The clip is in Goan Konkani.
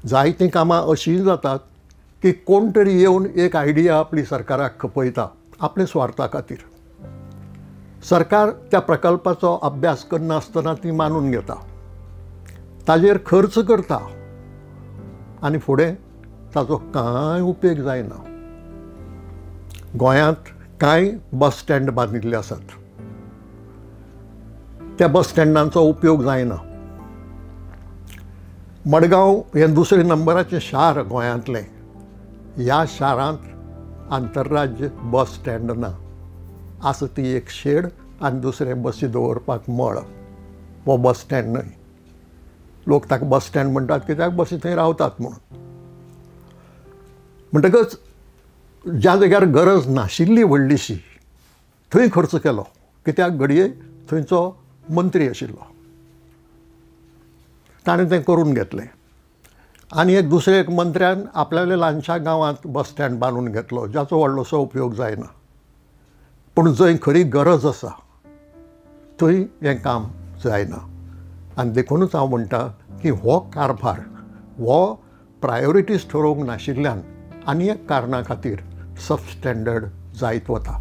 जायतीं कामां अशीं जातात की कोण तरी येवन एक आयडिया आपली सरकाराक खपयता आपल्या स्वार्था खातीर. सरकार त्या प्रकल्पाचो अभ्यास करनासतना ती मानून घेता, ताजेर खर्च करता आनी फुडें ताचो कांय उपेग जायना. गोंयांत कांय बस स्टँड बांदिल्ले आसात, त्या बस स्टँडांचो उपयोग जायना. मडगांव हें दुसरे नंबराचें शार गोंयांतलें. ह्या शारांत आंतरराज्य बस स्टँड ना. आसा ती एक शेड आनी दुसरें बसी दवरपाक मळ. हो बस स्टँड न्हय. लोक ताका बस स्टँड म्हणटात कित्याक बसी थंय रावतात म्हणून. म्हणटकच ज्या जाग्यार गरज नाशिल्ली व्हडलीशी थंय खर्च केलो, कित्याक घडये थंयचो मंत्री आशिल्लो, ताणें तें करून घेतलें. आनी एक दुसरे एक मंत्र्यान आपल्याल्या ल्हानशा गांवांत बस स्टँड बांदून घेतलो, जाचो व्हडलोसो उपयोग जायना. पूण जंय खरी गरज आसा थंय हें काम जायना. आनी देखूनच हांव म्हणटा की हो कारभार हो प्रायोरिटीज ठरोवंक नाशिल्ल्यान आनी एक कारणा खातीर सबस्टँडर्ड जायत वता.